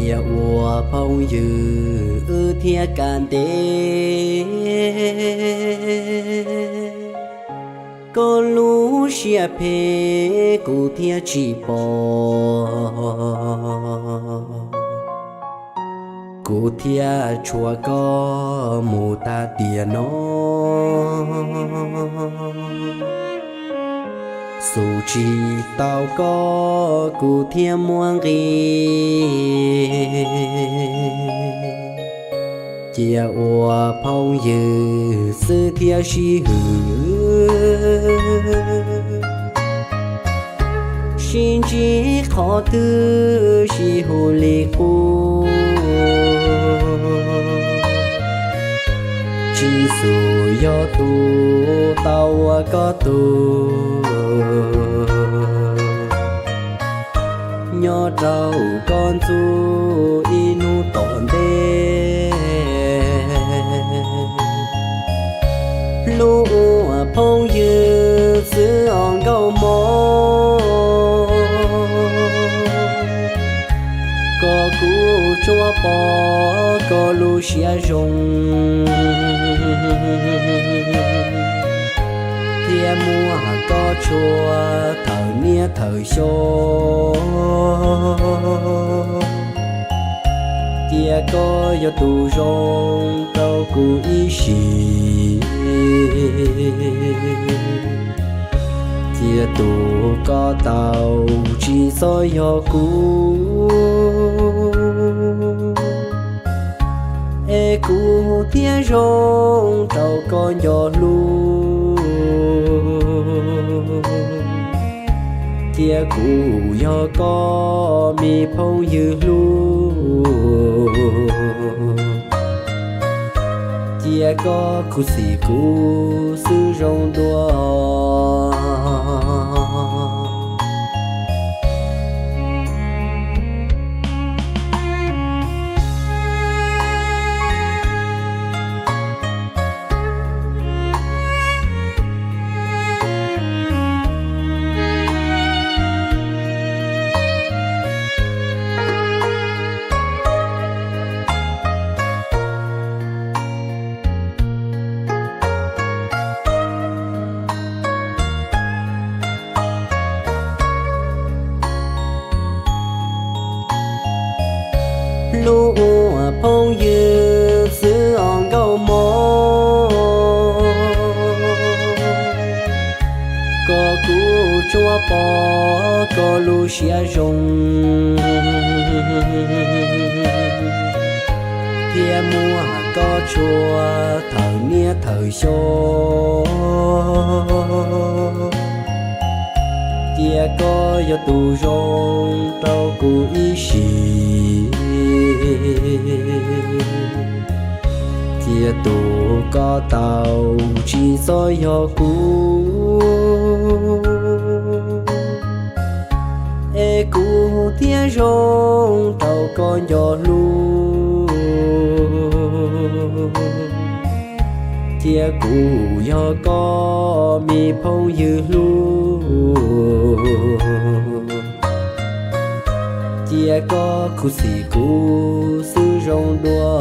Cia ua phooj ywg wb thiaj kam ntev, koj lub siab phem kuv thiaj tsis pom, kuv thiaj tshuav koj mus tag tiam no. Xub tsis tau koj kuv thiaj muaj nqis, cia ua phooj ywg xwb thiaj sib hwm. Sib ntsib qhov twg sib hu li qub, tsis xum yog tus tau ua koj tug, nyob rau koj ntxub ib hnub tom ntej. Hlub ua phooj ywg xwb os nkauj mog, koj kuj tsuas pom koj lub siab zoo, thiaj muab koj tshuav thawm niaj thawm xyoo. Cia koj yog tus zoo rau kuv ib sim, cia tus koj tau tsis txhob yog kuv, es kuv thiaj zoo rau koj nco hlub. Cia kuv yog koj me phooj ywg hlub, cia koj khuv xim kuv xwb zoo dua. Hlub ua phooj ywg xwb os nkauj mog, koj kuj tsuas pom koj lub siab zoo, thiaj muab koj tshuav thawm niaj thawm xyoo. Cia koj yog tus zoo rau kuv ib sim, cia tus koj tau tsis txhob yog kuv, es kuv thiaj zoo rau koj nco hlub. Cia kuv yog koj me phooj ywg hlub, cia koj khuv xim kuv xwb zoo dua.